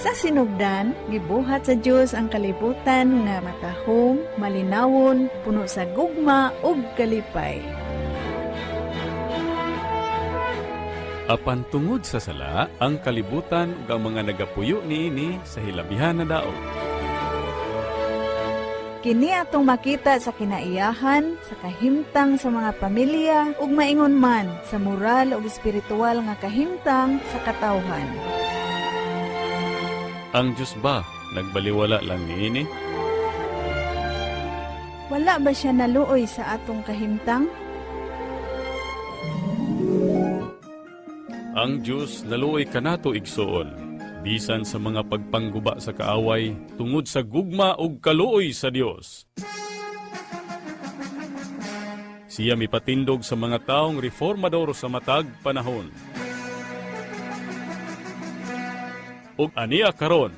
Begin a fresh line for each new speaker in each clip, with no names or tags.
Sa sinugdan, gibuhat sa Dios ang kalibutan nga matahom, malinawon, puno sa gugma ug kalipay.
Apan tungod sa sala, ang kalibutan ug ang mga nagapuyo niini sa hilabihan na daog.
Kini atong makita sa kinaiyahan, sa kahimtang sa mga pamilya ug maingon man sa moral ug espiritual nga kahimtang sa katawhan.
Ang Diyos ba nagbaliwala lang niini?
Wala ba siya naluoy sa atong kahimtang?
Ang Diyos naluoy kanato, igsoon, bisan sa mga pagpangguba sa kaaway tungod sa gugma ug kaluoy sa Dios. Siya mipatindog sa mga taong reformador sa matag panahon. Ug ania karon,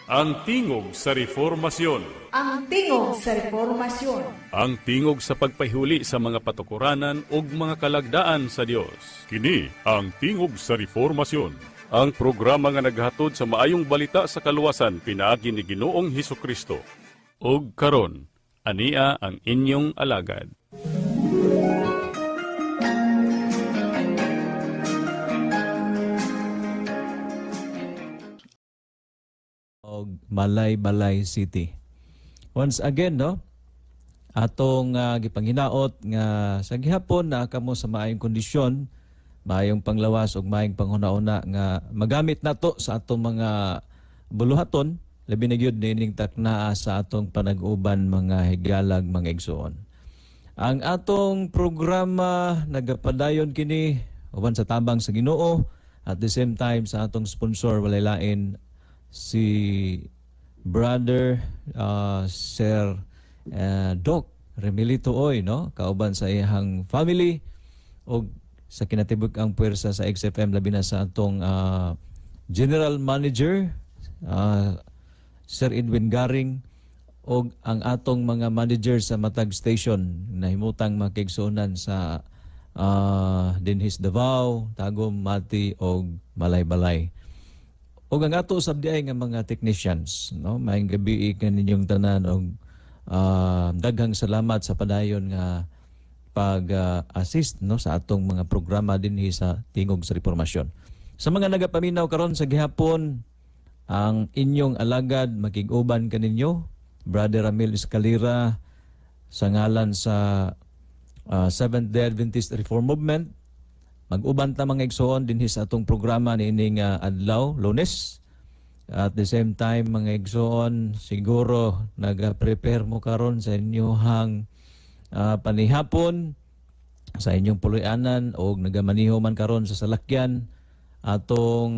ang Tingog sa Reformasyon.
Ang Tingog sa Reformasyon.
Ang tingog sa pagpahuli sa mga patukuranan ug mga kalagdaan sa Dios. Kini ang Tingog sa Reformasyon. Ang programa nga naghatod sa maayong balita sa kaluwasan pinaagi ni Ginoong Hesus Kristo. Ug karon, ania ang inyong alagad.
Og Malaybalay City. Once again, no? Atong gipanghinaot nga sa gihapon naa kamo sa maayong kondisyon, maayong panglawas ug maayong panghuna-una nga magamit nato sa atong mga buluhaton, labi na gyud niining taknaa sa atong panag-uban, mga higalag, mga igsuon. Ang atong programa nagapadayon kini uban sa tabang sa Ginoo, at the same time sa atong sponsor, walay lain si Brother Sir Doc Remilito Oy, no, kauban sa iyang family og sa kinatibuk ang puwersa sa XFM, labi na sa atong General Manager Sir Edwin Garing og ang atong mga manager sa matag station nahimutang makigsuonan sa dinhis Davao, Tagum, Mati og Malaybalay. Og ang ato sab diay nga mga technicians, no, maayong gabi kaninyong tanan og daghang salamat sa padayon nga pag-assist, no, sa atong mga programa dinhi sa Tingog sa Reformasyon. Sa mga nagapaminaw karon sa gihapon, ang inyong alagad makig-uban kaninyo, Brother Ramil Escalera, sa ngalan sa Seventh Day Adventist Reform Movement. Mag-uban ta, mga igsoon, dinhi sa atong programa niining adlaw, Lunes. At the same time, mga igsoon, siguro naga-prepare mo karon sa inyong panihapon, sa inyong puloy-anan o nagamaniho man karon sa salakyan, atong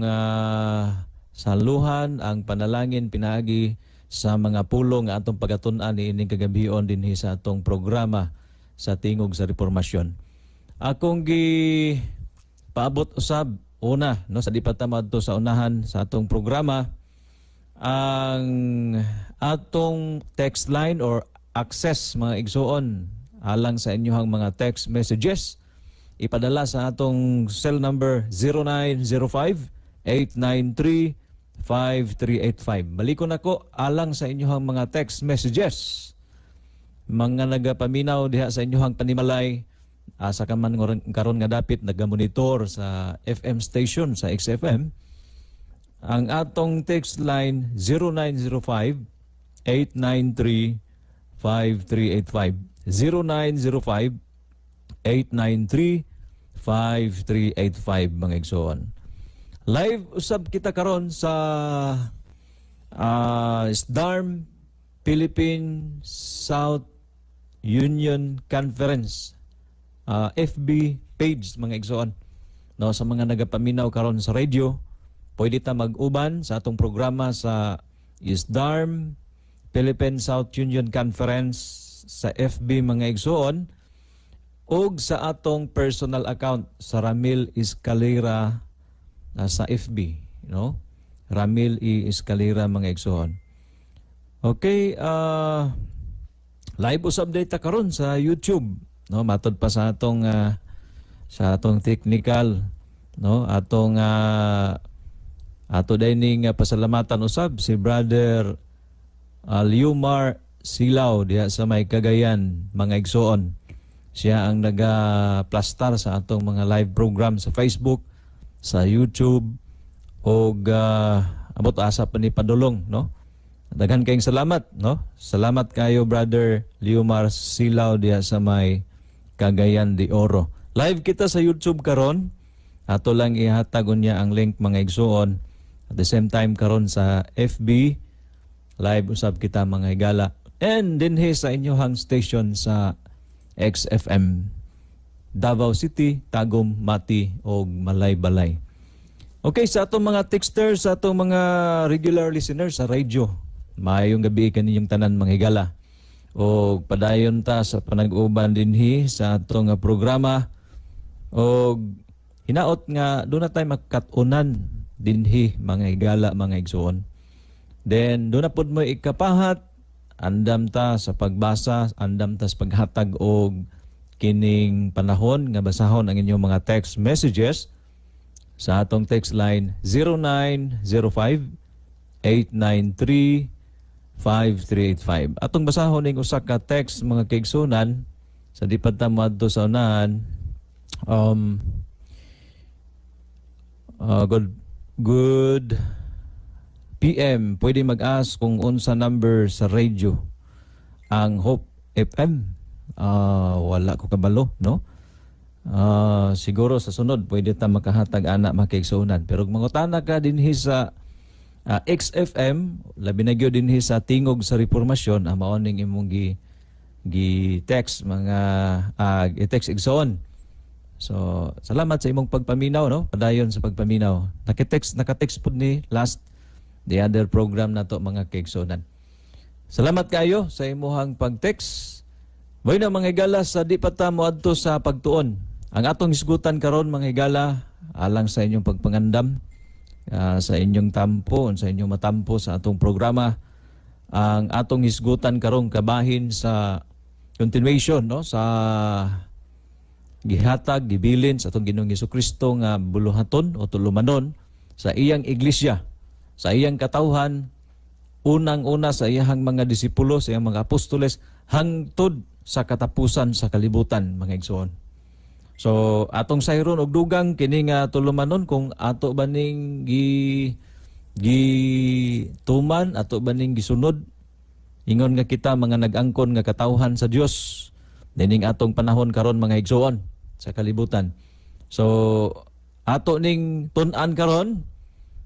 saluhan ang panalangin pinaagi sa mga pulong nga atong pagatun-an niining kagabion dinhi sa atong programa sa Tingog sa Reformasyon. Akong gi paabot usab una, no, sa di pa ta maadto sa unahan sa atong programa, ang atong text line or access, mga igsuon, alang sa inyong mga text messages, ipadala sa atong cell number 0905 893 5385. Balikon ako alang sa inyong mga text messages. Mga nagapaminaw diha sa inyong panimalay, asa ka man karon nga dapit nagamonitor sa FM station sa XFM, ang atong text line 0905 893 5385, 0905 893 5385, mga igsoon. Live usab kita karon sa SDARM Philippine South Union Conference FB page, mga igsoon. No, sa mga nagapaminaw karon sa radio, pwede ta mag-uban sa atong programa sa SDARM Philippine South Union Conference sa FB, mga igsoon, ug sa atong personal account sa Ramil Escalera sa FB, no? Ramil E. Escalera, mga igsoon. Okay, live usab data karon sa YouTube, no? Matod pa sa atong technical, no? Atong Ato ning pasalamatan usab si Brother Liumar Silaw diha sa may Cagayan, mga igsoon. Siya ang naga-plastar sa atong mga live program sa Facebook, sa YouTube og abot asa pa ni padulong, no? Daghan kayong salamat, no? Salamat kayo, Brother Liumar Silaw, diha sa may Cagayan de Oro. Live kita sa YouTube karon. Ato lang ihatag unya ang link, mga igsoon. At the same time, karon sa FB live usab kita, mga higala. And dinhi sa inyohang station sa XFM Davao City, Tagum, Mati ug Malaybalay. Okay, sa atong mga texters, sa atong mga regular listeners sa radio, maayong gabi kaninyong tanan, mga higala. O padayon ta sa panag-uban dinhi sa atong programa o hinaot nga duna tay makat-unan dinhi, mga higala, mga igsoon. Then duna pod mo ikapahat, andam ta sa pagbasa, andam ta sa paghatag og kining panahon nga basahon ang inyong mga text messages sa atong text line 0905 893 5385. Atong basahon ning usa ka text, mga kaigsunan, sa di pa ta moadto sa unahan. Good PM, pwede mag-ask kung unsa number sa radio ang Hope FM? Wala ko kabalo, no? Siguro sa sunod pwede ta makahatag ana, mga kaigsuonan. Pero kung mangutana ka dinhi sa XFM, labi na gyud dinhi sa Tingog sa Reformasyon, ang mao ning imong gi gi text mga i-text, igsoon. So, salamat sa imong pagpaminaw, no? Padayon sa pagpaminaw. Nakitext, nakatext pud ni last the other program nato, mga kaigsuonan. Salamat kayo sa imuhang pag-text. Bueno, mga higala, sa di pa ta moadto sa pagtuon. Ang atong hisgutan karon, mga higala, alang sa inyong pagpangandam, sa inyong tampo, sa inyong matampo sa atong programa. Ang atong hisgutan karon kabahin sa continuation, no, sa gihatag, gibilin sa atong Ginoong Kristo nga buluhaton o tulumanon sa iyang iglesia, sa iyang katawhan, unang-una sa iyang mga disipulo, sa iyang mga apostoles, hangtod sa katapusan sa kalibutan, mga igsoon. So, atong sayron og dugang kini nga tulumanon kung ato ba ning gi gi tuman, ato ba ning gisunod ingon nga kita mga nag-angkon nga katawhan sa Dios nining atong panahon karon, mga igsoon, sa kalibutan. So, ato ning tun-an karon.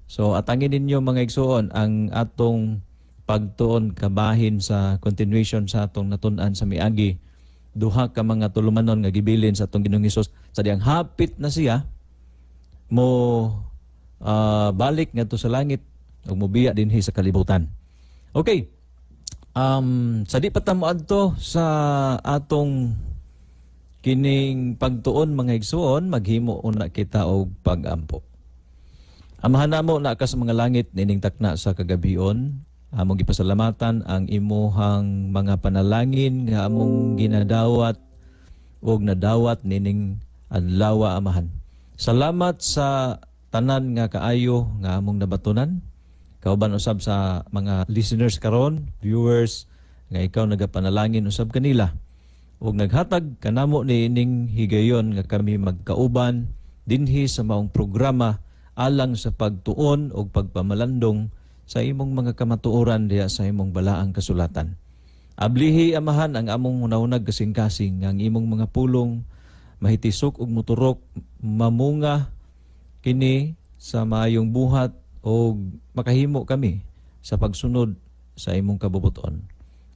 So, atangin ninyo, mga igsoon, ang atong pagtuon kabahin sa continuation sa atong natun-an sa miagi, duha ka mga tulumanon nga gibilin sa atong Ginoong Hesus sa diyang hapit na siya mo balik ngadto sa langit ug mobiya dinhi sa kalibutan. Okay. Sa di pa ta moadto sa atong kining pagtuon, mga igsuon, maghimo una kita og pag-ampo. Amahan namo na ka sa mga langit, nining takna sa kagabion, among gipasalamatan ang imuhang mga panalangin nga among ginadawat ug nadawat nining adlaw, Amahan. Salamat sa tanan nga kaayo nga among nabatunan. Kauban usab sa mga listeners karon, viewers nga ikaw nagapanalangin usab kanila ug naghatag kanamo niining higayon nga kami magkauban dinhi sa maong programa alang sa pagtuon ug pagpamalandong sa imong mga kamatuoran diha sa imong balaang kasulatan. Ablihi, Amahan, ang among hunahunag, kasing-kasing ang imong mga pulong mahitisok ug muturok, mamunga kini sa maayong buhat ug makahimo kami sa pagsunod sa imong kabubuton.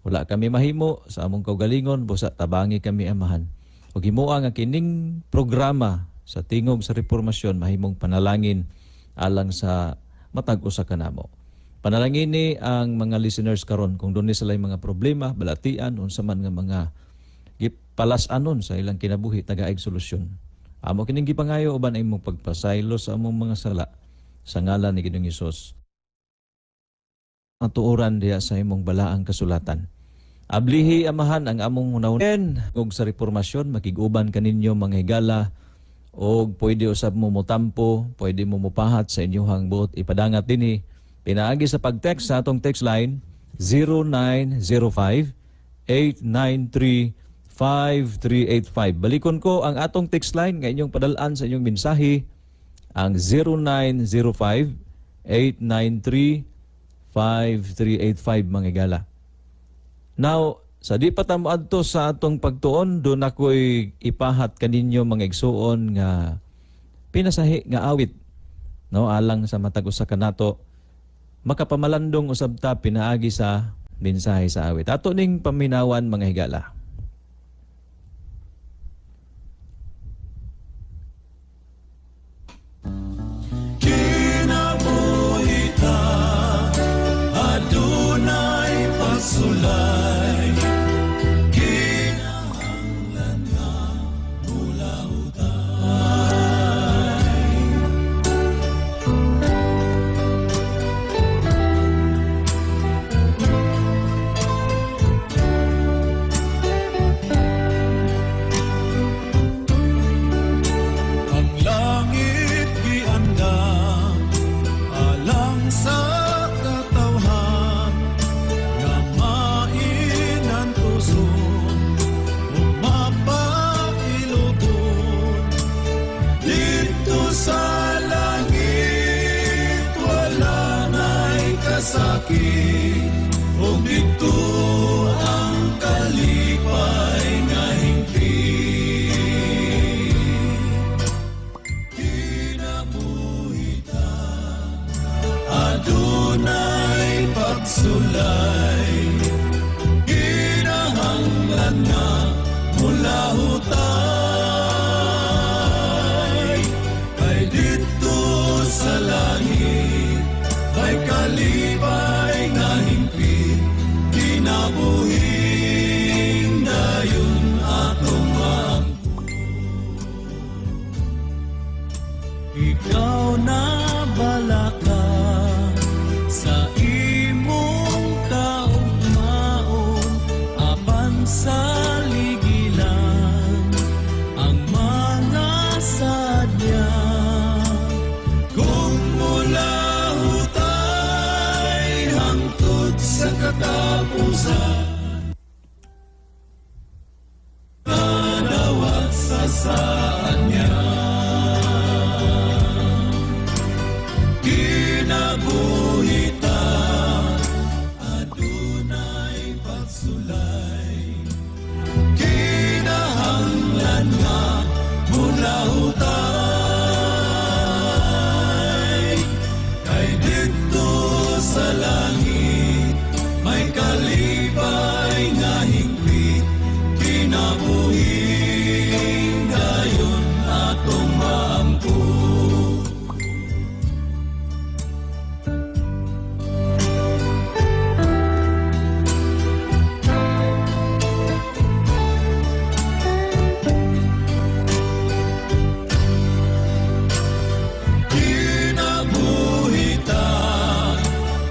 Wala kami mahimo sa among kaugalingon, busa tabangi kami, Amahan. Ug himoa nga kining programa sa Tingog sa Reformasyon mahimong panalangin alang sa matag usa kanamo. Panalangini ang mga listeners karon kung duna sila mga problema, balatian, unsa man nga mga gipalas-anon sa ilang kinabuhi, tagaig solusyon. Amo kining gipangayo uban ang imong pagpasaylo sa among mga sala sa ngalan ni Ginoong Hesus. Matuoran diha sa imong balaang kasulatan. Ablihi, Amahan, ang among hunahuna ug sa reformasyon makig-uban kaninyo, mga higala, Og pwede usab mo motampo, pwede mo mopahat sa inyong buot ipadangat dinhi pinaagi sa pag-text sa atong text line 0905 893 5385. Balikon ko ang atong text line nga inyong padalaan sa inyong mensahe ang 0905 893 5385, mga higala. Now, sa di pa ta moadto sa atong pagtuon, doon ako'y ipahat kaninyo, mga igsuon, nga pinasahi nga awit, no, alang sa matag usa kanato, makapamalandong usab ta pinaagi sa mensahe sa awit. Ato ning paminawan, mga higala.
Kinabuhi ta, adunay pagsulay, kinahanglan nga mulahutay. Ang langit giandam alang sa katawhan nga mainantuson ug mapailogon. Didto sa langit wala na'y kasakit, ug didto ang kalipay nga hingpit. Kinabuhi ta, adunay pagsulay, kinahanglan nga mulahutay. Kay didto sa langit may kalipay nga hingpit, kinabuhing dayon atong maangkon. Ikaw na balaka sa imong kaugmaon, apan sa ligilan ang mga sadya. Kung mulahutay hangtod sa katapusan, kadawat sa saan niya. Kinabuhi ta, adunay pagsulay, kinahanglan nga mulahutay. Kay didto sa langit may kalipay nga hingpit, kinabuhing dayon atong maangkon. Kinabuhi ta,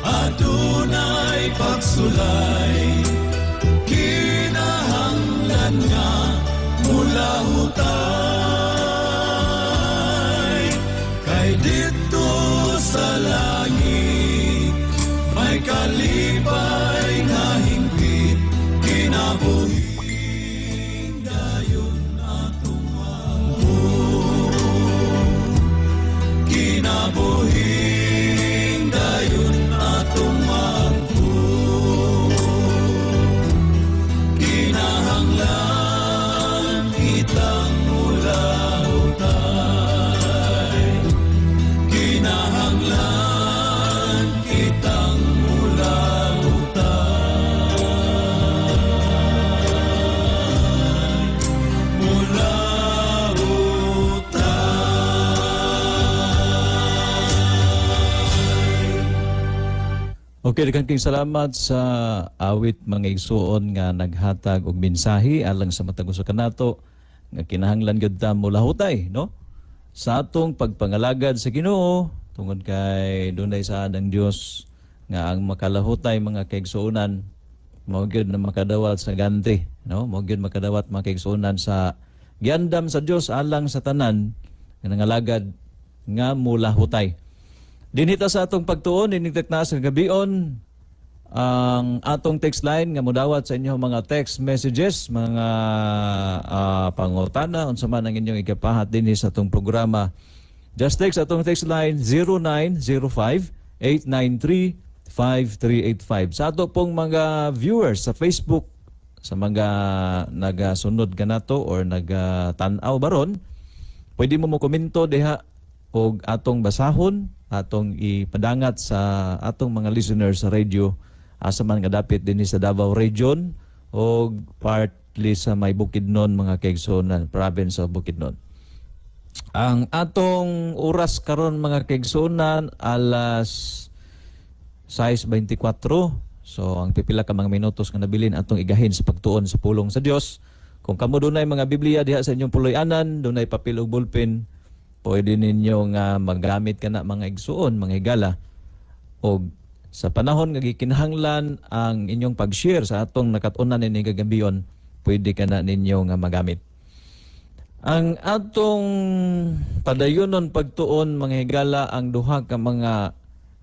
adunay pagsulay, kinahanglan nga mulahutay. Kay didto sa langit may kalipay nga hingpit, kinabuhing dayon atong maangkon. Kinabuhing dayon atong maangkon. Kinahanglan kitang mulahutay. Kinahanglan kitang mulahutay. Mulahutay.
Okay, daghang kayong salamat sa awit, mga igsuon, nga naghatag og mensahe alang sa matag usa kanato nga kinahanglan gyud ta molahutay, no, sa atong pagpangalagad sa Ginoo, tungod kay dunay saad ang Dios nga ang makalahutay, mga kaigsuonan, mao gyud na makadawat sa ganti, no, mao gyud makadawat, mga kaigsuonan, sa Giandam sa Dios alang sa tanan nga nangalagad nga mulahutay. Dinhi ta sa atong pagtuon ining takna sa gabion, ang atong text line nga modawat sa inyong mga text messages, mga pangutana, unsa man ang inyong ikapahat dinhi sa atong programa. Just text atong text line 0905 893 5385. Sa ato pong mga viewers sa Facebook, sa mga nagasunod kanato or nagatan-aw baron, pwede mo mo komento diha og atong basahon, atong ipadangat sa atong mga listeners sa radio asa man nga dapit dinhi sa Davao Region o partly sa may Bukidnon, mga kaigsuonan, province of Bukidnon. Ang atong oras karon, mga kaigsuonan, alas 6:24. So ang pipila ka mga minutos nga nabilin atong igahin sa pagtuon sa pulong sa Dios. Kung kamo dunay mga Biblia diha sa inyong puloy-anan, dunay papel ug ballpen, pwede ninyo nga maggamit kana, mga igsuon, mga higala. Og sa panahon nga gikinahanglan ang inyong pag-share sa atong nakat-unan ini kagabion, pwede kana ninyo nga magamit. Ang atong padayonon pagtuon, mga higala, ang duha ka mga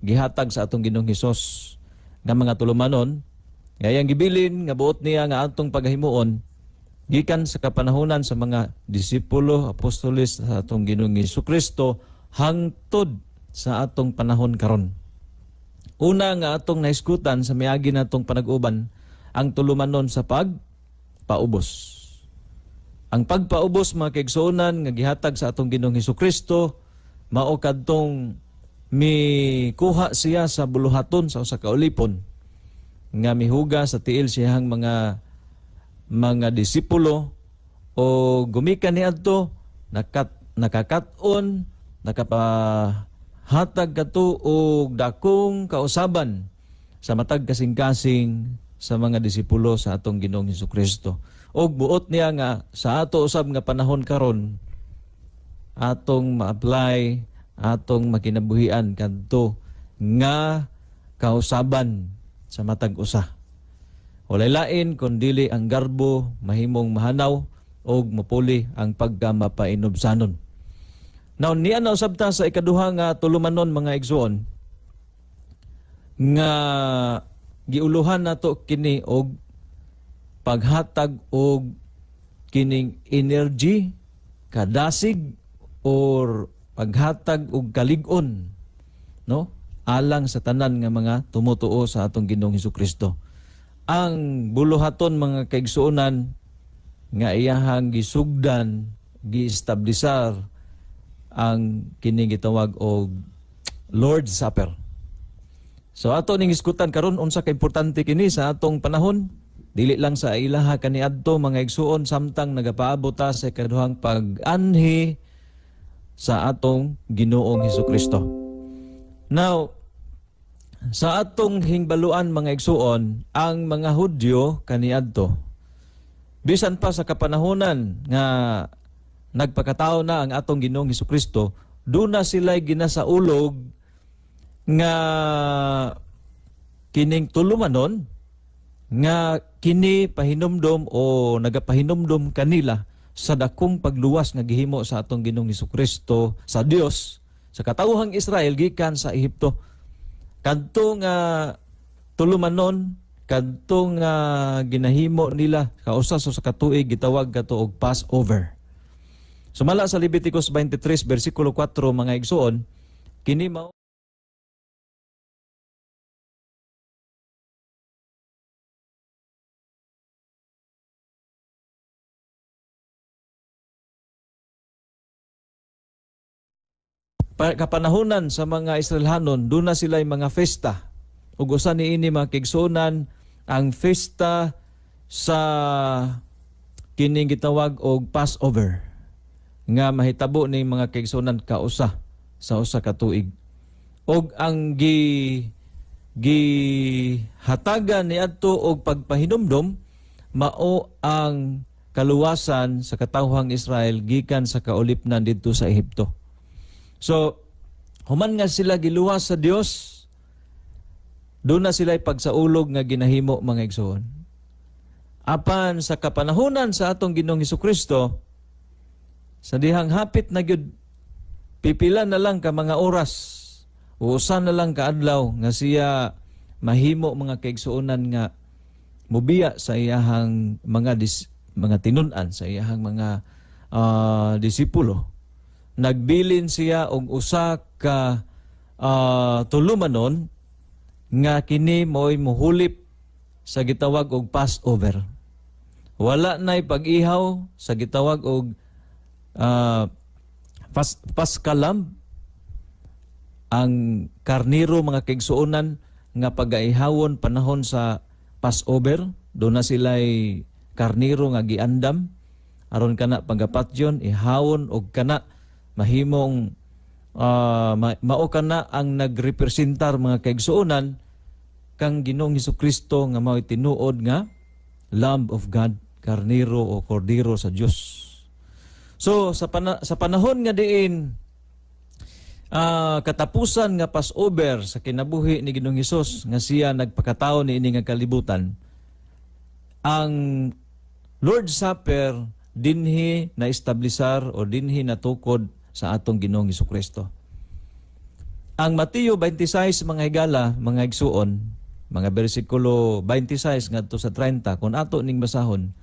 gihatag sa atong Ginoong Hesus nga mga tulumanon nga iyang gibilin nga buot niya nga atong paghimuon gikan sa kapanahonan sa mga disipulo, apostoles sa atong Ginoong Kristo hangtod sa atong panahon karon. Una nga atong nahisgutan sa miagi natong panag-uban, ang tulumanon sa pagpaubos. Ang pagpaubos, mga kaigsuonan, nga gihatag sa atong Ginoong Kristo mao kadtong mikuha siya sa buluhaton sa usa ka ulipon nga mihuga sa tiil siyang mga disipulo o gumikan niadto nakakat-on, nakapahatag kato og dakong kausaban sa matag kasing-kasing sa mga disipulo sa atong Ginoong Kristo. Og buot niya nga sa ato usab nga panahon karon atong ma-apply, atong makinabuhian kadto nga kausaban sa matag usa. Walay lain kun dili ang garbo mahimong mahanaw og mapuli ang pagkamapainubsanon. Now, niya na usab ta sa ikaduha nga tulumanon, mga igsuon, nga giuluhan nato kini og paghatag og kining energy, kadasig or paghatag og kalig-on, no, alang sa tanan nga mga tumutuo sa atong Ginoong Kristo. Ang buluhaton, mga kaigsuonan, nga iyahang gisugdan, giestablisar ang kining gitawag og Lord's Supper. So ato ning hisgutan karon unsa ka importante kini sa atong panahon, dili lang sa ilaha kaniadto, mga igsuon, samtang nagapaabot ta sa ikaduhang pag-anhi sa atong Ginoong Kristo. Now, sa atong hingbaluan, mga igsuon, ang mga Hudyo kaniadto, bisan pa sa kapanahonan nga nagpakatao na ang atong Ginoong Kristo, duna sila'y ginasaulog nga kining tulumanon nga kini pahinumdom o nagapahinumdom kanila sa dakong pagluwas nga gihimo sa atong Ginoong Kristo sa Dios sa katawhang Israel gikan sa Ehipto. Kadto nga tulumanon, kadto nga ginahimo nila kausa sa katuig, gitawag kato og Passover. Sumala sa Leviticus 23 versikulo 4, mga igsuon, kini mao kapanahonan sa mga Israelhanon, doon na sila mga festa. Ug usa niini, mga kaigsuonan, ang festa sa kining gitawag og Passover nga mahitabo ni, mga kaigsuonan, kausa sa usa ka tuig. Og ang gihatagan niadto og pagpahinumdom mao ang kaluwasan sa katawhang Israel gikan sa kaulipnan didto sa Ehipto. So, human nga sila giluwas sa Dios, doon na sila pagsaulog nga ginahimo, mga igsoon. Apan sa kapanahonan sa atong Ginoong Kristo, Sa dihang hapit na gyud, pipila na lang ka mga oras, usa na lang ka adlaw nga siya mahimo, mga kaigsuonan, nga mubiya sa iyahang mga tinun-an, sa iyahang mga disipulo. Nagbilin siya og usa ka tulumanon nga kini mo'y muhulip sa gitawag og Passover. Wala na'y pag-ihaw sa gitawag og Paschal lamb, ang karniro, mga kaigsuonan, nga pagaihawon panahon sa Passover. Duna sila'y karniro nga giandam aron kana pagapatyon, ihawon, og kana mahimong mao kana ang nagrepresentar, mga kaigsuonan, kang Ginoong Kristo nga mao'y tinuod nga Lamb of God, karniro o kordero sa Dios. So sa panahon nga diin katapusan nga Passover sa kinabuhi ni Ginoong Hesus nga siya nagpakatao niini nga kalibutan, ang Lord's Supper dinhi na establisar o dinhi natukod sa atong Ginoong Kristo. Ang Mateo 26, mga higala, mga igsuon, mga bersikulo 26 ngadto sa 30, kung ato ning basahon,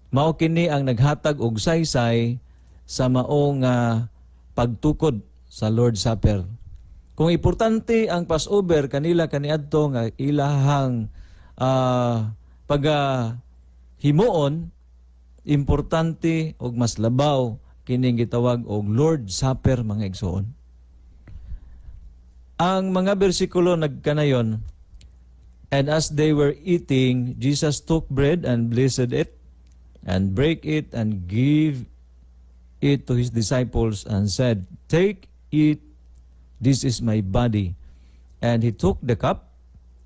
mao kini ang naghatag og saysay sa maong pagtukod sa Lord's Supper. Kung importante ang Passover kanila kaniadto nga ilahang pag himuon, importante og mas labaw kining gitawag og Lord's Supper, mga igsuon. Ang mga bersikulo nagkanayon, "And as they were eating, Jesus took bread and blessed it, and break it and give it to his disciples and said, 'Take, eat, this is my body.' And he took the cup,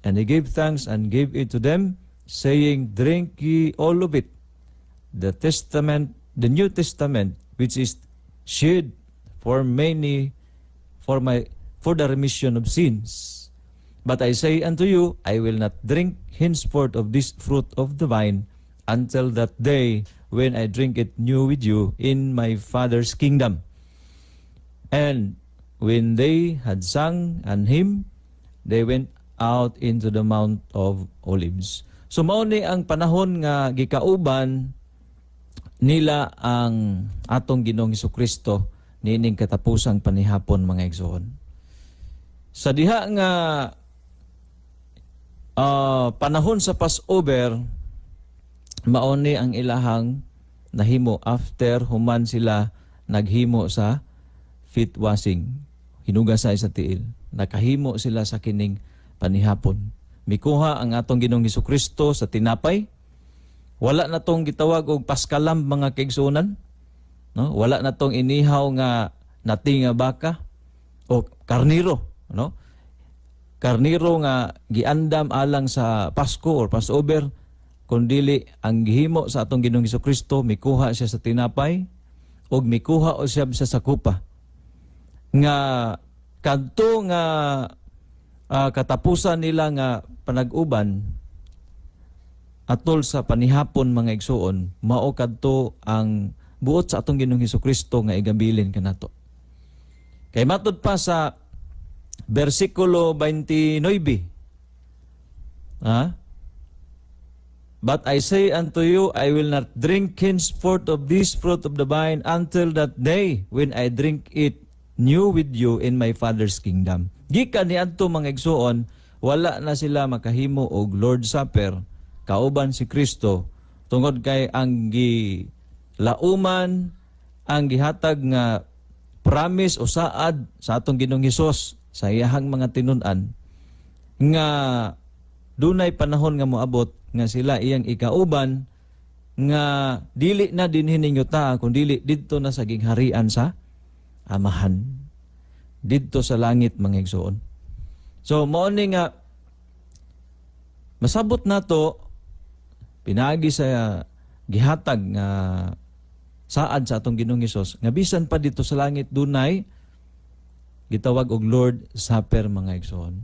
and he gave thanks and gave it to them, saying, 'Drink ye all of it. The testament, the New Testament, which is shed for many for the remission of sins. But I say unto you, I will not drink henceforth of this fruit of the vine until that day when I drink it new with you in my Father's kingdom.' And when they had sung an hymn, they went out into the Mount of Olives." So mao ni ang panahon nga gikauban nila ang atong Ginoong Kristo niining katapusang panihapon, mga igsoon. Sa diha nga panahon sa Passover, mao ni ang ilahang nahimo after human sila naghimo sa feet washing, hinugasay sa tiil. Nakahimo sila sa kining panihapon. Mikuha ang atong Ginoong Kristo sa tinapay. Wala na tong gitawag og Paschal lamb, mga kaigsuonan. No? Wala na tong inihaw nga nati nga baka o karniro, no? Karniro nga giandam alang sa Pasko or Passover, kundili ang gihimo sa atong Ginoong Kristo, mikuha siya sa tinapay ug mikuha o siya sa kupa. Nga kadto nga katapusan nila nga panag-uban atol sa panihapon, mga igsuon, mao kadto ang buot sa atong Ginoong Kristo nga igabilin kanato. Kay matud pa sa bersikulo 29, ha? "But I say unto you, I will not drink henceforth of this fruit of the vine until that day when I drink it new with you in my Father's kingdom." Gikan niadto, mga igsuon, wala na sila makahimo og Lord's Supper kauban si Kristo tungod kay ang gilauman, ang gihatag nga promise o saad sa atong Ginoong Hesus sa iyahang mga tinun-an nga dunay panahon nga moabot nga sila iyang ikauban nga dili na dinhi ninyo ta, kun dili didto na sa gingharian sa Amahan, didto sa langit, mga igsoon. So mao ni nga masabot nato pinaagi sa gihatag nga saad sa atong Ginoong Hesus nga bisan pa didto sa langit dunay gitawag og Lord Supper, mga igsoon.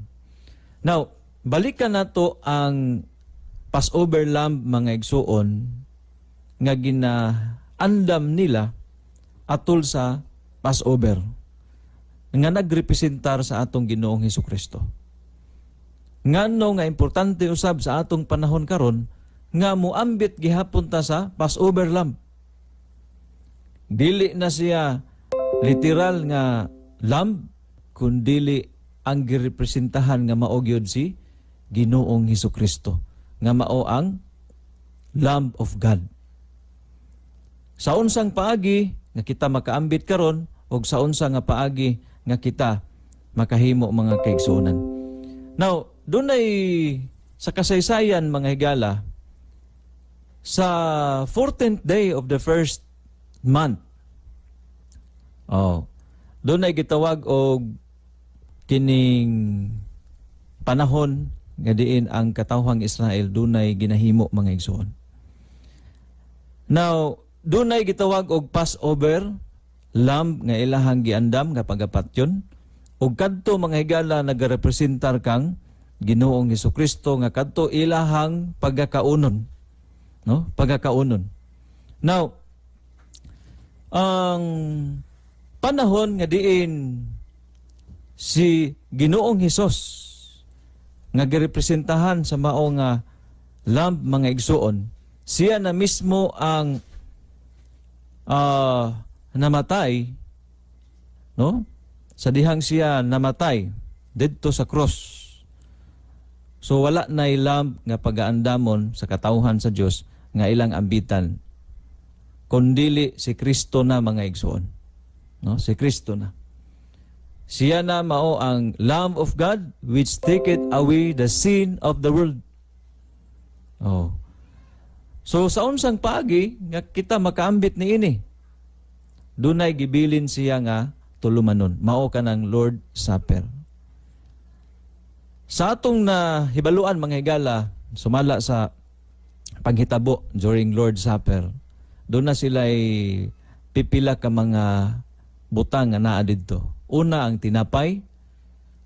Now, balikan nato ang Passover lamb, mga igsoon, nga ginaandam nila atol sa Passover nga nagrepresentar sa atong Ginoong Hesus Kristo. Ngano nga importante usab sa atong panahon karon nga muambit gihapon ta sa Passover lamb. Dili na siya literal nga lamb, kundili ang girepresentahan nga mao gyud si Ginoong Hesus Kristo nga mao ang Lamb of God. Sa unsang paagi nga kita makaambit karon ug sa unsa nga paagi nga kita makahimo, mga kaigsuonan? Now, dunay sa kasaysayan, mga higala, sa 14th day of the first month. Oh, dunay gitawag og kining panahon nga diin ang katawhang Israel dunay ginahimo, mga igsoon. Now, dunay gitawag og Passover lamb nga ilahang giandam nga pagapatyon ug kadto, mga higala, nagarepresentar kang Ginoong Kristo nga kadto ilahang pagakaunon, no? Pagakaunon. Now, ang panahon nga diin si Ginoong Hesus nga girepresentahan sa mao nga lamb, mga igsuon, siya na mismo ang namatay, no? Sa dihang siya namatay didto sa cross, so wala na lamb nga pagaandamon sa katawhan sa Dios nga ilang ambitan, kundili si Kristo na, mga igsuon, no? Si Kristo na. Siya na mao ang Lamb of God which taketh away the sin of the world. Oh, so sa unsang paagi nga kita makaambit niini? Dunay gibilin siya nga tulumanon. Mao kanang Lord Supper. Sa atong na hibaluan, mga higala, sumala sa paghitabo during Lord Supper, duna sila pipila ka mga butang nga naa didto. Una, ang tinapay,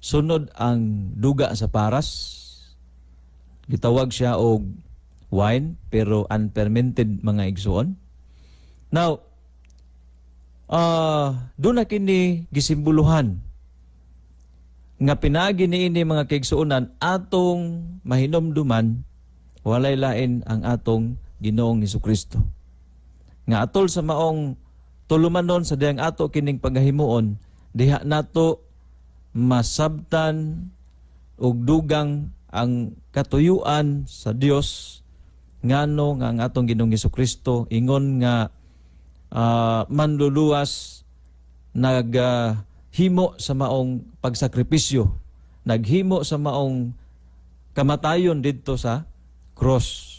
sunod ang duga sa paras. Gitawag siya og wine pero unfermented, mga igsuon. Now, duna kini gisimboluhan nga pinaagi niini, mga kaigsuonan, atong mahinomduman walay lain ang atong Ginoong Kristo. Nga atol sa maong tulumanon sa dihang ato kining pagahimuon, diha nato masabtan og dugang ang katuyuan sa Dios ngano nga ang atong Ginoong Kristo ingon nga manluluwas naghimo sa maong pagsakripisyo, naghimo sa maong kamatayon didto sa cross.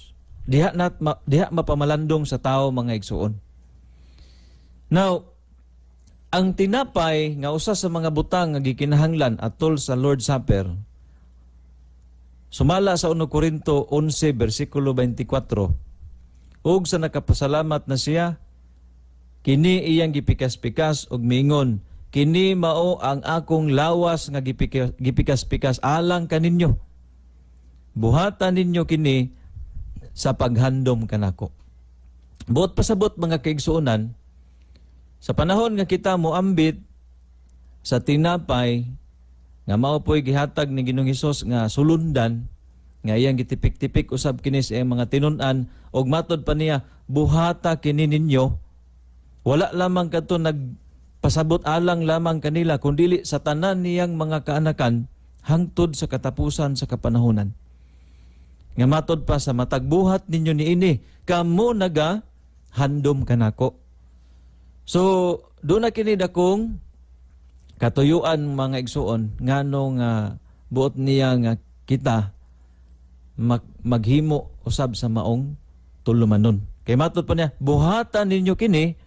Diha mapamalandong sa tao, mga igsuon. Now, ang tinapay nga usa sa mga butang nga gikinahanglan atol sa Lord Supper, sumala sa 1 Korinto 11 bersikulo 24, ug sa nakapasalamat na siya, kini iyang gipikas-pikas ug miingon, "Kini mao ang akong lawas nga gipikas-pikas alang kaninyo. Buhatan ninyo kini sa paghandom kanako." Buot pasabot, mga kaigsuonan, sa panahon nga kita moambit sa tinapay nga mao po'y gihatag ni Ginoong Hesus nga sulundan nga iyang gitipik-tipik usab kini sa iyang mga tinun-an ug matod pa niya, "Buhata kini ninyo," wala lamang kadto nagpasabot alang lamang kanila, kundili sa tanan niyang mga kaanakan hangtod sa katapusan sa kapanahonan. Nga matod pa, sa matag buhat ninyo niini, kamo naga handom kanako. So duna kini dakong katuyuan, mga igsuon, ngano nga buot niya nga kita maghimo usab sa maong tulumanon. Kay matod pa niya, "Buhatan ninyo kini,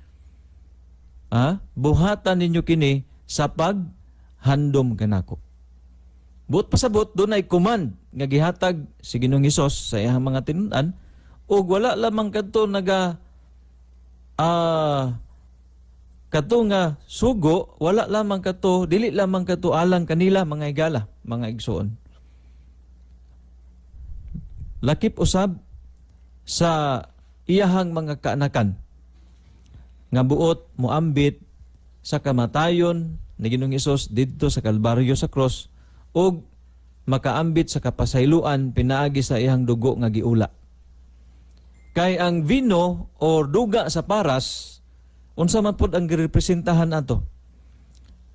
buhatan ninyo kini sa paghandom kanako." Buot pasabot, dunay command nga gihatag si Ginoong Hesus sa iyang mga tinun-an ug wala lamang kadto naga kadto nga sugo, wala lamang kadto, dili lamang kadto alang kanila, mga higala, mga igsuon. Lakip usab sa iyahang mga kaanakan. Nga buot moambit sa kamatayon ni Ginoong Hesus didto sa Kalbaryo, sa cross, ug makaambit sa kapasayloan pinaagi sa iyang dugo nga giula. Kay ang vino or duga sa paras, unsa man pud ang girepresentahan ato?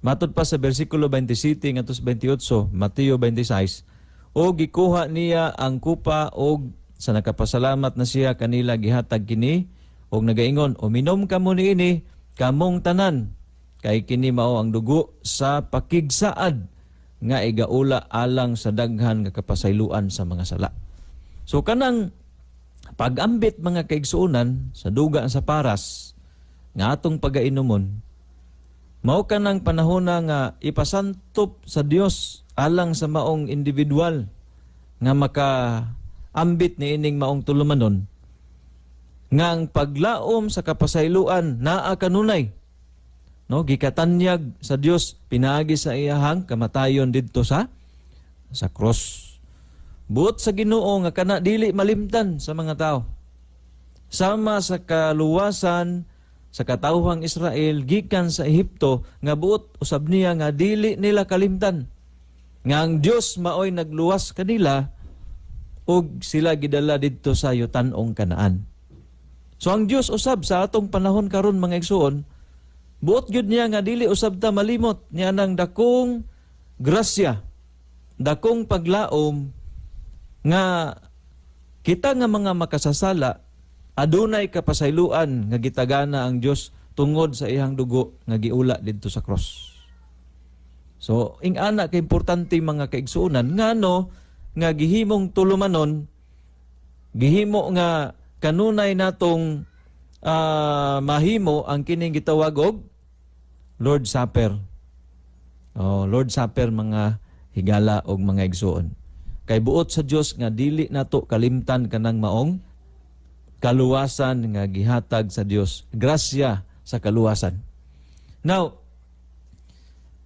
Matod pa sa bersikulo 27 ngadto sa 28, Mateo 26, o gikuha niya ang kupa og sa nakapasalamat na siya kanila, gihatag kini og nagaingon, "Uminom kamo niini kamong tanan, kay kini mao ang dugo sa pakigsaad nga igaula alang sa daghan nga kapasayloan sa mga sala." So kanang pag-ambit, mga kaigsuonan, sa duga sa paras nga atong pagainomon, mao kanang panahon na nga ipasantop sa Dios alang sa maong individual nga makaambit ni ining maong tulumanon nga ang paglaom sa kapasayloan naa kanunay, no, gikatanyag sa Dios pinaagi sa iyahang kamatayon didto sa cross. Buot sa Ginoo nga kana dili malimtan sa mga tao. Sama sa kaluwasan sa katawhang Israel gikan sa Ehipto, nga buot usab niya nga dili nila kalimtan nga ang Dios maoy nagluwas kanila ug sila gidala didto sa yutan-ong Kanaan. So ang Dios usab sa atong panahon karon, mga igsuon, buot gyud niya nga dili usab ta malimot niya nang dakong grasya, dakong paglaom nga kita nga mga makasasala adunay kapasayloan nga gitagana ang Dios tungod sa iyang dugo nga giula didto sa cross. So ing-ana ka importante, mga kaigsuonan, ngano nga gihimong tulumanon, gihimo nga kanunay natong mahimo ang kining gitawag og Lord Supper. Oh, Lord Supper, mga higala og mga igsuon. Kay buot sa Dios nga dili nato kalimtan kanang maong kaluwasan nga gihatag sa Dios, grasya sa kaluwasan. Now,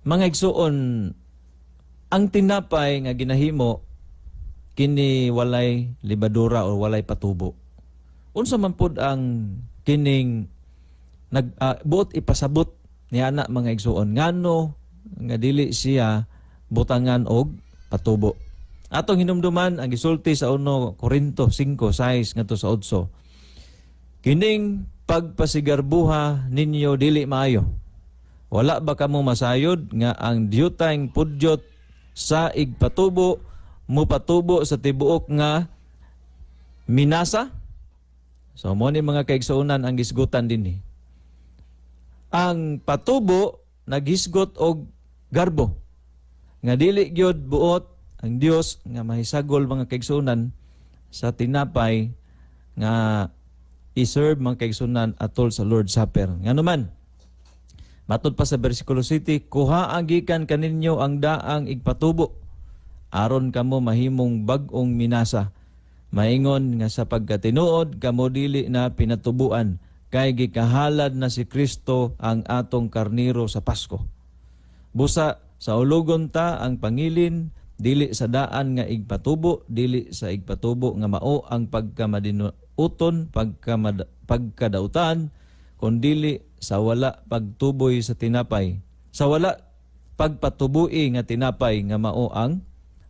mga igsuon, ang tinapay nga ginahimo kini walay libadura o walay patubo. Unsa man pud ang kining nag buot ipasabot ni ana, mga igsuon, ngano nga dili siya butangan og patubo? Atong hinumduman ang gisulti sa 1 Korinto 5:6 ngadto sa 8. "Kining pagpasigarbuha ninyo dili maayo. Wala ba kamo masayod nga ang diyutang pudyot sa igpatubo mupatubo sa tibuok nga minasa?" So mo ni, mga kaigsuonan, ang gisgutan dinhi. Ang patubo naghisgot og garbo nga dili gyud buot ang Dios nga mahisagol, mga kaigsuonan, sa tinapay nga i-serve, mga kaigsuonan, atol sa Lord's Supper. Ngano man? Matod pa sa versikulo 7, "Kuhaa gikan kaninyo ang daang igpatubo aron kamo mahimong bag-ong minasa. Maingon nga sa pagkatinuod kamo dili na pinatubuan, kay gikahalad na si Kristo ang atong karniro sa Pasko. Busa saulugon ta ang pangilin, dili sa daan nga igpatubo, dili sa igpatubo nga mao ang pagkamadinuoton, pagkadautan, kundili sa wala pagtuboy sa tinapay, sa wala pagpatuboi nga tinapay nga mao ang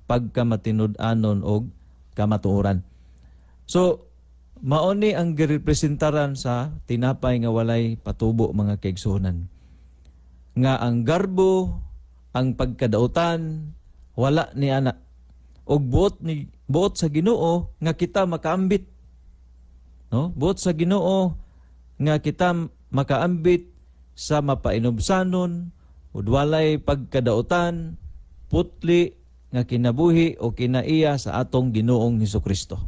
pagkamatinud-anon og kamatuoran." So mao ni ang girepresentaran sa tinapay nga walay patubo, mga kaigsuonan, nga ang garbo, ang pagkadautan, wala ni ana, og buot sa Ginoo nga kita makaambit, no, buot sa Ginoo nga kita makaambit sa mapainubsanon ug walay pagkadautan, putli nga kinabuhi o kinaiya sa atong Ginoong Hesukristo,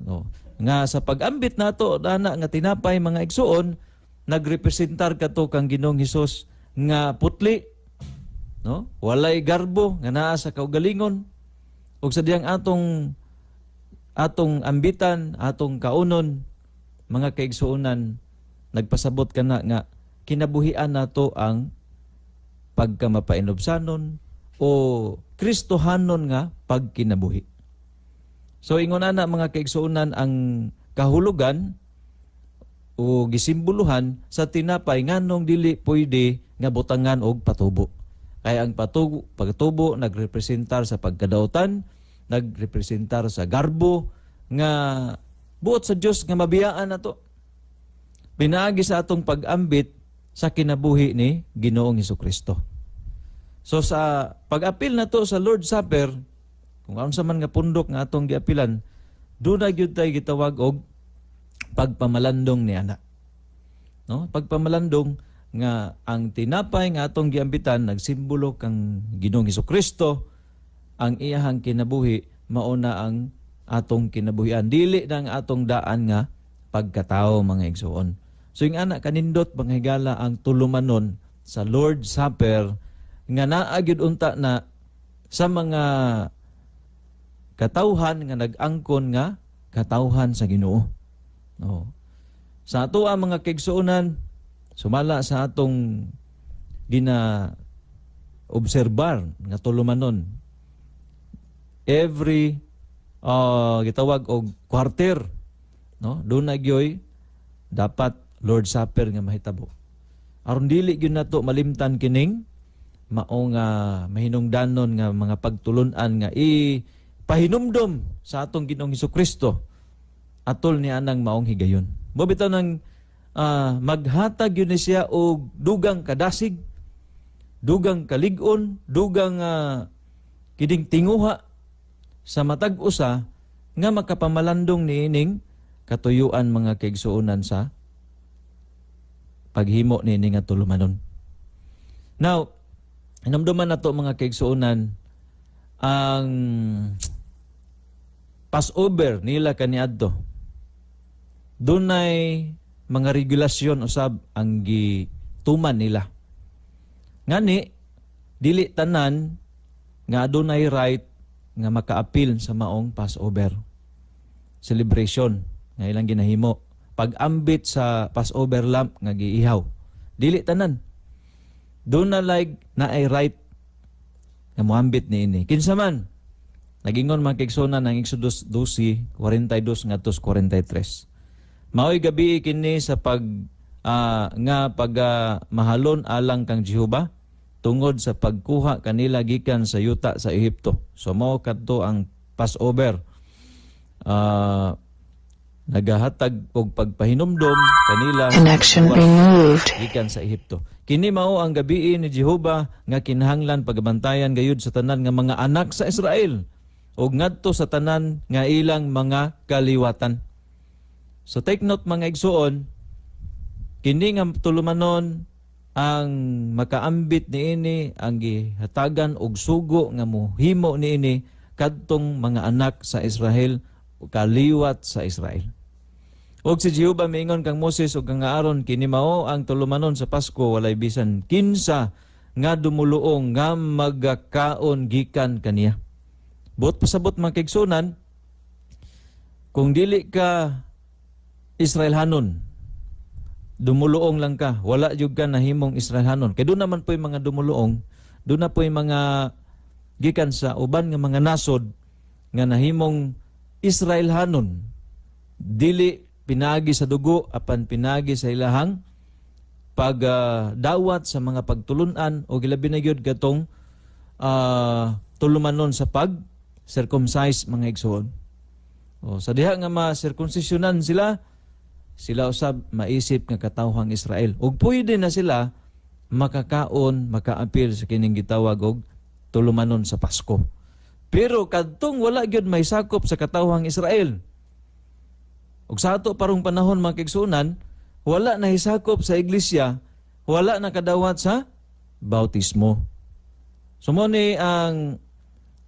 no, nga sa pag-ambit nato ana nga tinapay, mga igsuon, nagrepresentar kato kang Ginoong Hesus nga putli, no, walay garbo nga naa sa kaugalingon, ug sa diyang atong ambitan, atong kaunon, mga kaigsuonan, nagpasabot kana nga kinabuhian nato ang pagkamapainubsanon o Kristohanon nga pagkinabuhi. So ingon ana, mga kaigsuonan, ang kahulugan o gisimboluhan sa tinapay, nganong dili pwede nga butangan og patubo? Kaya ang patubo nagrepresentar sa pagkadautan, nagrepresentar sa garbo nga buot sa Dios nga mabiyaan nato pinaagi sa atong pag-ambit sa kinabuhi ni Ginoong Kristo. So sa pag-apil nato sa Lord's Supper, kung unsa man nga pundok nga atong giapilan, duna gyud tay gitawag og pagpamalandong ni ana. No? Pagpamalandong nga ang tinapay nga atong giambitan nagsimbolo kang Ginoong Kristo, ang iyahang kinabuhi mao na ang atong kinabuhian, dili na ang atong daan nga pagkatao, mga igsuon. So yung ana kanindot, mga higala, ang tulumanon sa Lord's Supper nga naa gyud unta na sa mga katawhan nga nag-angkon nga katawhan sa Ginoo. No. Sa ato ang mga kaigsuonan, sumala sa atong gina obserbar nga tulumanon every gitawag og quarter, no, doon na gyoy dapat Lord Supper nga mahitabo aron dili gyud nato malimtan kining mao nga mahinungdanon nga mga pagtulun-an nga i pahinumdom sa atong Ginoong Kristo atol ni anang maong higayon. Mo bitaw nang maghatag yun ni siya og dugang kadasig, dugang kalig-on, dugang kining tinguha sa matag usa nga makapamalandong niining katuyuan, mga kaigsuonan, sa paghimo niini nga tulumanon. Now, hinumduman nato, mga kaigsuonan, ang Passover nila kaniadto. Dunay mga regulasyon usab ang gituman nila. Ngani dili tanan nga adunay right nga makaapil sa maong Passover celebration nga ilang ginahimo, pag-ambit sa Passover lamb nga giihaw. Dili tanan. Duna like naay right nga moambit niini. Kinsa man? Nagingon, mga kaigsuonan, ang Exodus 12:42 ngadto 43. Maoy gabi kini sa pag nga pag mahalon alang kang Jehova tungod sa pagkuha kanila gikan sa yuta sa Ehipto. So mao kadto ang Passover. Nagahatag og pagpahinumdom kanila sa
Connection
paggawas
removed.
gikan sa Ehipto. Kini mao ang gabii ni Jehova nga kinahanglan pagabantayan gayud sa tanan nga mga anak sa Israel ug ngadto sa tanan nga ilang mga kaliwatan. So take note, mga igsuon, kini nga tulumanon, ang makaambit niini, ang gihatagan og sugo nga mohimo niini, kadtong mga anak sa Israel o kaliwat sa Israel. Og si Jehova miingon kang Moses ug kang Aaron, "Kini mao ang tulumanon sa Pasko: walay bisan kinsa nga dumuluong nga magakaon gikan kaniya." Buot pasabot, mga kaigsuonan, kung dili ka Israelhanon, dumuluong lang ka, wala jud ka nahimong Israelhanon. Kay doon naman po yung mga dumuluong, doon na po yung mga gikan sa uban nga mga nasod nga nahimong Israelhanon. Dili pinagi sa dugo apan pinagi sa ilahang pagdawat sa mga pagtulunan o gilabi na gyud katong tulumanon sa pag circumcise, mga igsoon. O, sa diha nga ma-circumcisionan sila, sila usab maisip nga katawhang Israel. Ug pwede na sila makakaon, makaapil sa kining gitawag og tulumanon sa Pasko. Pero kadtong wala gyud may sakop sa katawhang Israel. Ug sa ato parong panahon, mga kaigsuonan, wala na hisakop sa iglesia, wala na kadawat sa bautismo. So mo ni ang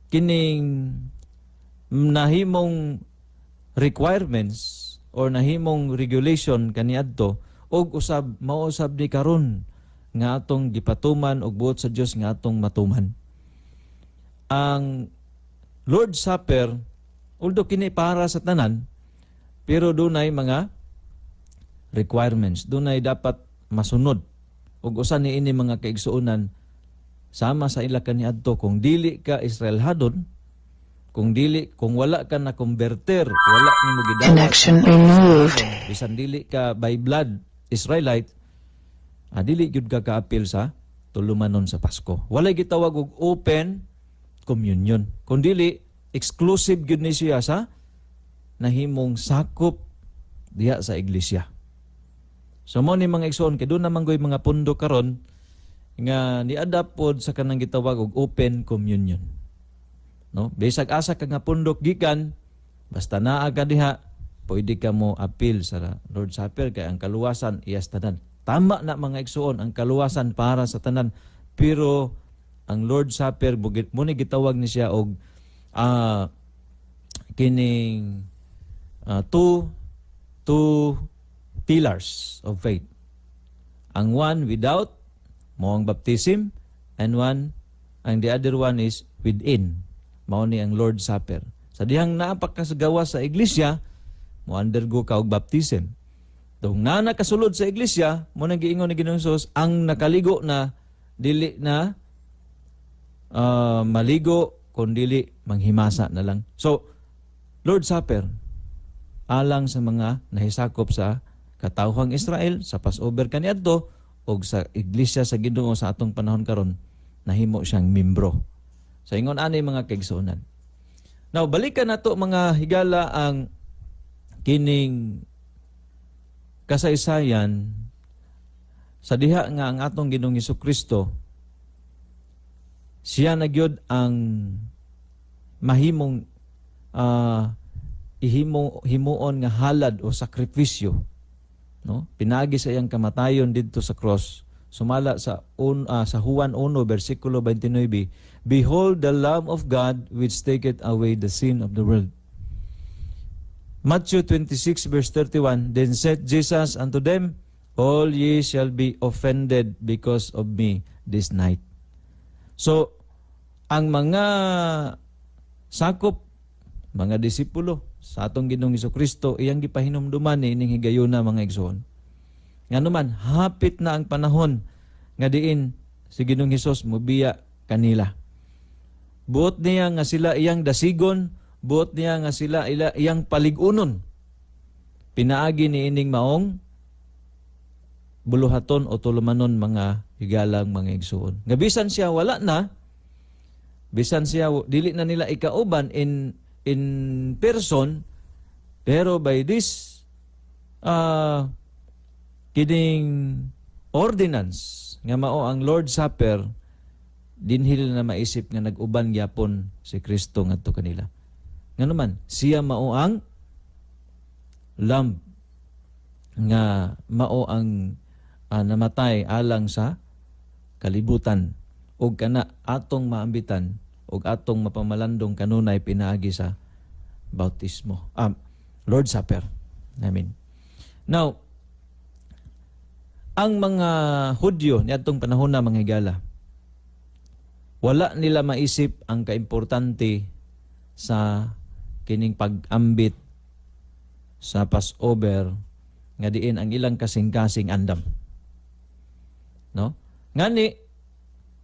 kining nahimong requirements or nahimong regulation kaniadto og usab mao usab ni karon nga atong gipatuman og buot sa Dios nga atong matuman. Ang Lord's Supper, although kini para sa tanan, pero dunay mga requirements, dunay dapat masunod. Ug usa niini, mga kaigsuonan, sama sa ila kaniadto, kung dili ka Israelhanon, Kung dili, kung wala ka na converter, wala nimo gidawat
Connection removed.
Bisan dili ka by blood Israelite, dili gyud ka kaapil sa tulumanon sa Pasko. Walay gitawag og open communion. Kung dili, exclusive gyud ni siya sa nahimong sakop diha sa iglesia. So mo ni, mga igsoon, kay doon naman goy mga pundo karon nga ni-adapt pod sa kanang gitawag og open communion. No? Bisag asa ka nga pundok gikan, basta naa ka diha, pwede ka mo apil sa Lord's Supper kay ang kaluwasan iyas tanan. Tama na, mga igsoon, ang kaluwasan para sa tanan. Pero ang Lord's Supper mo ni gitawag ni siya og kining two pillars of faith. Ang one without mao ang baptism and one ang the other one is within, mao ni ang Lord's Supper. Sa dihang naapakasagawa sa iglesia, mo undergo ka og baptism. Tung na nakasulod sa iglesia, mo nang giingon ni Ginoong Hesus, ang nakaligo na dili na maligo kun dili manghimasa na lang. So Lord's Supper alang sa mga nahisakop sa katawhang Israel sa Passover kaniadto ug sa iglesia sa Ginoo sa atong panahon karon, nahimo siyang membro. Sa ingon ani, mga kaigsuonan. Now balikan nato, mga higala, ang kining kasaysayan sa diha nga ang atong Ginoong Kristo, siya na gyud ang mahimong ihimo himuon nga halad o sakripisyo, no, pinaagi sa iyang kamatayon didto sa cross, sumala sa Juan 1 bersikulo 29, "Behold the Lamb of God which taketh away the sin of the world." Matthew 26 verse 31, "Then said Jesus unto them, All ye shall be offended because of me this night." So ang mga sakop, mga disipulo sa atong Ginoong Kristo, iyang gipahinumduman ni ining higayuna, mga igsoon. Ngano man, hapit na ang panahon nga diin si Ginoong Hesus mobiya kanila. Buot niya nga sila iyang dasigon, buot niya nga sila iyang paligunon. Pinaagi ni ining maong buluhaton o tulumanon, mga higalang mga igsoon. Nga bisan siya wala na, bisan siya dili na nila ikauban in person, pero by this kining ordinance nga mao ang Lord's Supper, dinhi na maisip nga nag-uban gyapon si Kristo ngadto kanila. Ngano man, siya mao ang lamb nga mao ang namatay alang sa kalibutan ug kana atong maambitan ug atong mapamalandong kanunay pinaagi sa bautismo. Lord's Supper. I mean. Now, ang mga Hudyo niadtong panahon na, mga higala, wala nila maisip ang kaimportante sa kining pag-ambit sa Passover nga diin ang ilang kasing-kasing andam. No? Ngani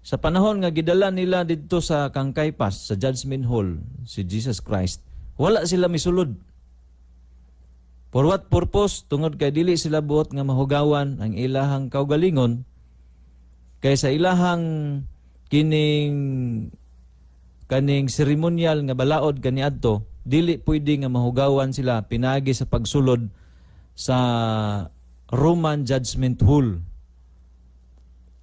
sa panahon nga gidala nila didto sa kang Caiphas, sa judgment hall, si Jesus Christ, wala sila misulod. For what purpose? Tungod kay dili sila buot nga mahugawan ang ilahang kaugalingon kay sa ilahang kining kaning seremonyal nga balaod kaniadto, dili pwede nga mahugawan sila pinaagi sa pagsulod sa Roman judgment hall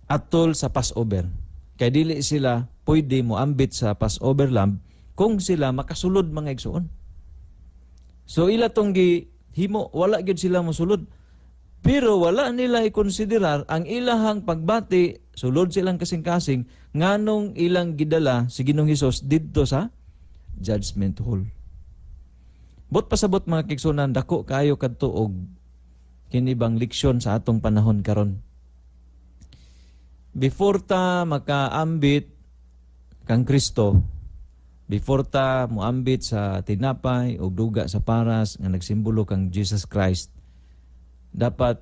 atol sa Passover. Kay dili sila pwede moambit sa Passover lamb kung sila makasulod, mga igsoon. So ila tong gihimo, wala gyud sila mosulod. Pero wala nila ikonsiderar ang ilahang pagbati, sulod silang kasing-kasing, nganong ilang gidala si Ginoong Hesus didto sa judgment hall. Buot pasabot, mga kaigsuonan, dako kaayo kadto og kini bang leksyon sa atong panahon karon. Before ta makaambit kang Kristo, before ta moambit sa tinapay o duga sa paras nga nagsimbolo kang Jesus Christ, dapat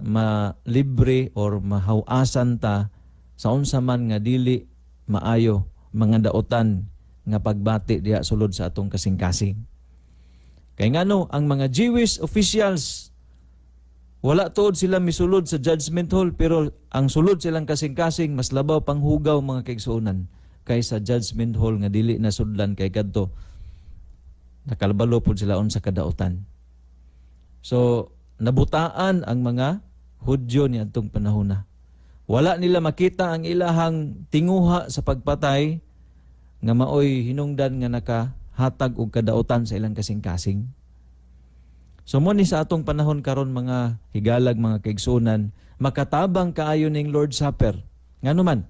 malibre or mahawasan ta sa unsa man nga dili maayo mga daotan. nga pagbati diha sulod sa atong kasing-kasing. Kay ngano, ang mga Jewish officials, wala tuod sila misulod sa judgment hall, pero ang sulod silang kasing-kasing mas labaw pang hugaw, mga kaigsuonan, kaysa judgment hall nga dili na sudlan, kay kadto nakalbalo pud sila unsa kadautan. So nabutaan ang mga Hudyo ni adtong panahona. Wala nila makita ang ilahang tinguha sa pagpatay nga maoy hinungdan nga nakahatag og kadautan sa ilang kasing-kasing. So mo ni sa atong panahon karon, mga higalag, mga kaigsuonan, makatabang kaayo ning Lord's Supper. Ngano man?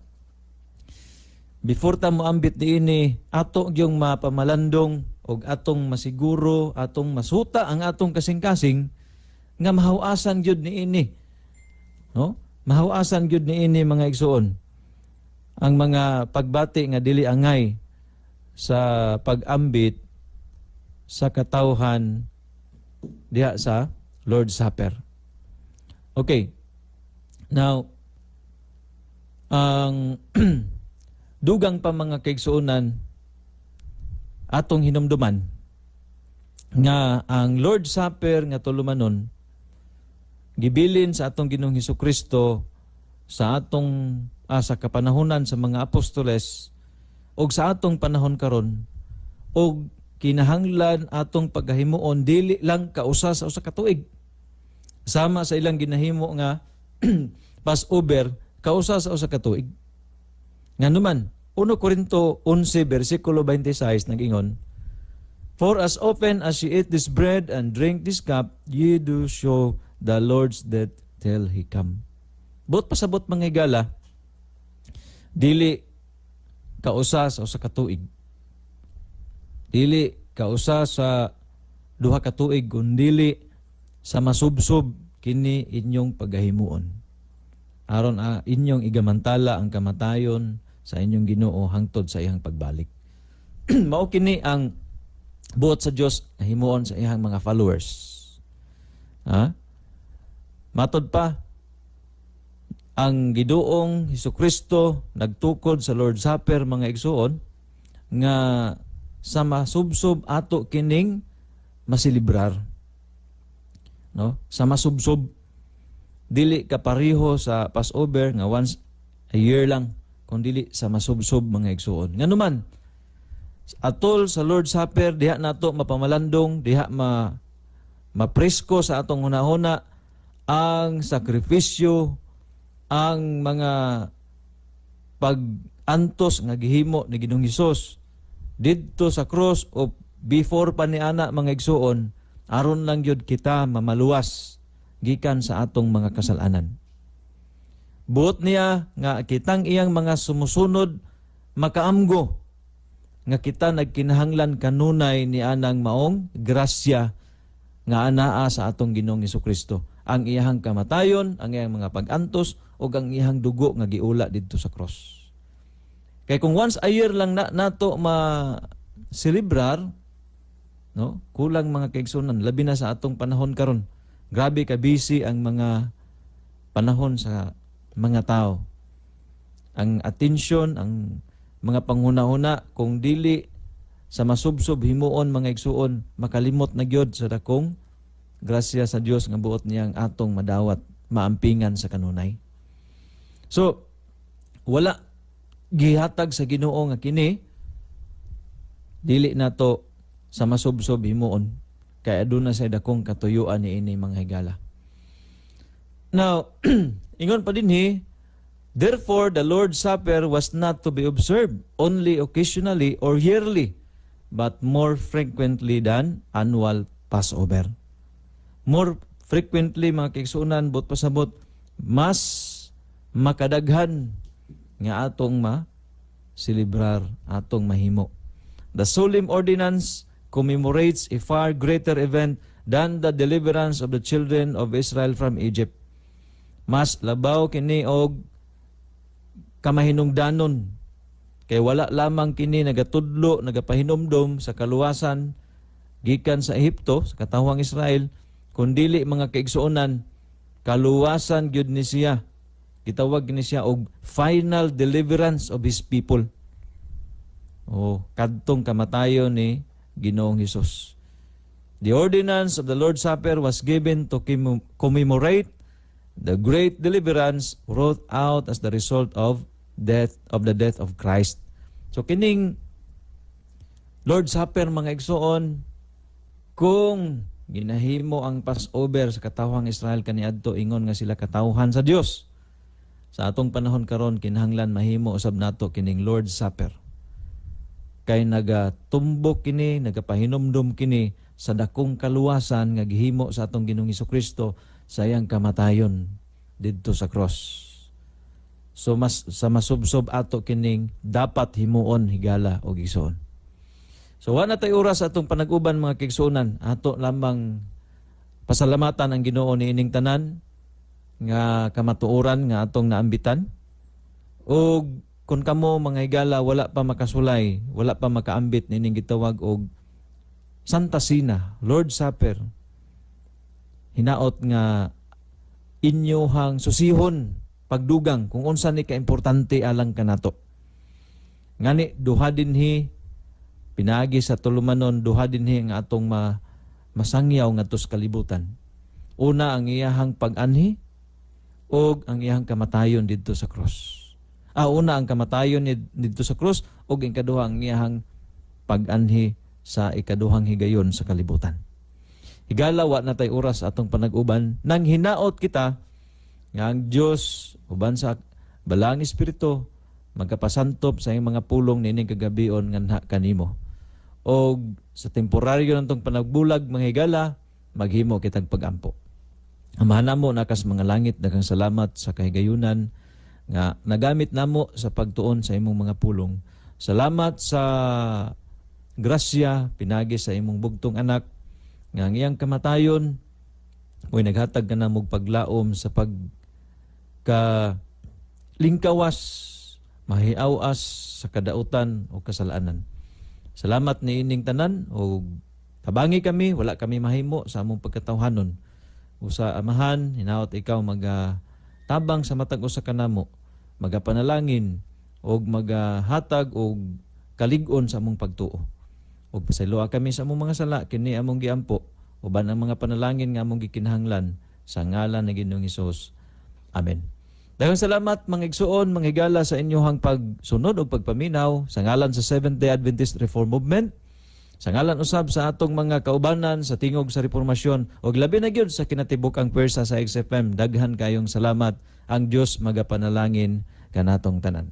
Before ta moambit niini, ato gyung mapamalandong og atong masiguro, atong masuta ang atong kasing-kasing nga mahawasan gyud niini. No? Mahawasan gyud niini, mga igsuon, ang mga pagbati nga dili angay sa pag-ambit sa katawhan diha sa Lord's Supper. Okay. Now, ang dugang pa, mga kaigsuonan, atong hinumduman nga ang Lord's Supper nga tulumanon gibilin sa atong Ginoong Hesus Kristo sa atong sa kapanahonan sa mga apostoles ug sa atong panahon karon, og kinahanglan atong paghimuon dili lang kausa sa usa ka tuig, sama sa ilang ginahimo nga Passover kausa sa usa ka tuig. Nganuman, 1 Corinto 11 versikulo 26 nag-ingon, "For as often as ye eat this bread and drink this cup, ye do show the Lord's death till He come." Buot pasabot, mga higala, dili kausa sa usa ka tuig. Dili kausa sa 2 ka tuig, kundili sa masubsob kini inyong pagahimuon. Aron inyong igamantala ang kamatayon sa inyong Ginoo hangtod sa iyang pagbalik. Mao kini ang buot sa Dios na himuon sa iyang mga followers. Ha? Matod pa, ang Ginoong Hesukristo nagtukod sa Lord's Supper, mga igsuon, nga sa masubsob ato kining masilibrar. No? Sa masubsob, dili kapareho sa Passover nga once a year lang, kun dili sa masubsob, mga igsuon. Nganuman, atol sa Lord's Supper, diha nato mapamalandong, diha mapresko sa atong hunahuna ang sakripisyo, ang mga pag-antos nga gihimo ni Ginoong Hesus didto sa cross o before pa ni ana, mga igsuon, aron lang gyud kita mamaluwas gikan sa atong mga kasalanan. Buot niya nga kitang iyang mga sumusunod makaamgo nga kita nagkinahanglan kanunay ni anang maong grasya nga anaa sa atong Ginoong Kristo. Ang iyahang kamatayon, ang iyang mga pag-antos ug ang iyahang dugo nga giula didto sa cross. Kay kung once a year lang na nato ma celebrar, no? Kulang, mga kaigsunan, labi na sa atong panahon karon. Grabe ka busy ang mga panahon sa mga tao. Ang atensyon, ang mga panghuna-huna, kung dili sa masubsob himuon, mga igsuon, makalimot na gyud sa dakong grasya sa Dios nga buot niyang atong madawat, maampingan sa kanunay. So, wala gihatag sa Ginoo nga kini dili nato sa masubsob himuon, kay aduna sa dakong katuyuan niini, mga higala. Now, ingon pa dinhi, "Therefore the Lord's Supper was not to be observed only occasionally or yearly, but more frequently than annual Passover." More frequently, mga kaigsuonan, buot pasabot, mas makadaghan nga atong ma celebrar, atong mahimo. "The solemn ordinance commemorates a far greater event than the deliverance of the children of Israel from Egypt." Mas labaw kini og kamahinungdanon kay wala lamang kini nagatudlo, nagapahinumdom sa kaluwasan gikan sa Ehipto sa katawhang Israel, kundili, mga kaigsuonan, kaluwasan gyud ni siya. Gitawag ni siya og final deliverance of his people. O kadtong kamatayon ni Ginoong Hesus. The ordinance of the Lord's Supper was given to commemorate the great deliverance wrought out as the result of the death of Christ. So kining Lord's Supper, mga igsoon, kung ginahimo ang Passover sa katawhang Israel kaniadto, ingon nga sila katawhan sa Dios. Sa atong panahon karon, kinahanglan mahimo usab nato kining Lord's Supper. Kay nagatumbok kini, nagapahinumdum kini sa dakong kaluwasan nga gihimo sa atong Ginoong Kristo sa iyang kamatayon didto sa cross. So mas sa masubsob ato kining dapat himuon, higala og igsoon. So wa na tay oras sa atong panag-uban, mga kaigsuonan. Ato lamang pasalamatan ang Ginoo niining tanan nga kamatuoran nga atong naambitan. Og kung kamo, mga higala, wala pa makasulay, wala pa makaambit niining gitawag og Santa Cena, Lord's Supper, hinaot nga inyohang susihon pagdugang kung unsa ni kaimportante alang kanato. Ngani duha dinhi pinaagi sa tulumanon, duha dinhi nga atong masangyaw ngadto sa kalibutan. Una, ang iyahang pag-anhi ug ang iyahang kamatayon didto sa cross. Una ang kamatayon didto sa cross ug ang ikaduha, ang iyahang pag-anhi sa ikaduhang higayon sa kalibutan. Higala, wa na tay oras atong panag-uban. Nang hinaot kita nga ang Dios uban sa Balaang Espiritu magkapasantop sa iyang mga pulong niining kagabion nganha kanimo. Og sa temporaryo natong panagbulag, mga higala, maghimo kitag pagampo. Amahan namo na kas mga langit, daghang salamat sa kahigayunan nga nagamit namo sa pagtuon sa imong mga pulong. Salamat sa grasya pinagi sa imong bugtong anak nga ang iyang kamatayon mo'y naghatag kanamo og paglaom sa pag ka lingkawas, mahiaw-as sa kadautan o kasalanan. Salamat niining tanan og tabangi kami, wala kami mahimo sa among pagkatawhanon. Usa Amahan, hinaot ikaw maga tabang sa matag usa kanamo, magapanalangin og magahatag og kalig-on sa among pagtuo. Ug pasayloa kami sa among mga sala, kini among giampo uban ang mga panalangin nga among gikinahanglan sa ngalan ng Ginoong Hesus. Amen. Daghang salamat, mga igsuon, mga higala, sa inyohang pagsunod ug pagpaminaw sa ngalan sa Seventh-day Adventist Reform Movement, sa ngalan usab sa atong mga kaubanan sa Tingog sa Reformasyon ug labi na gyud sa kinatibuk-ang pwersa sa XFM. Daghan kayong salamat. Ang Dios magapanalangin kanatong tanan.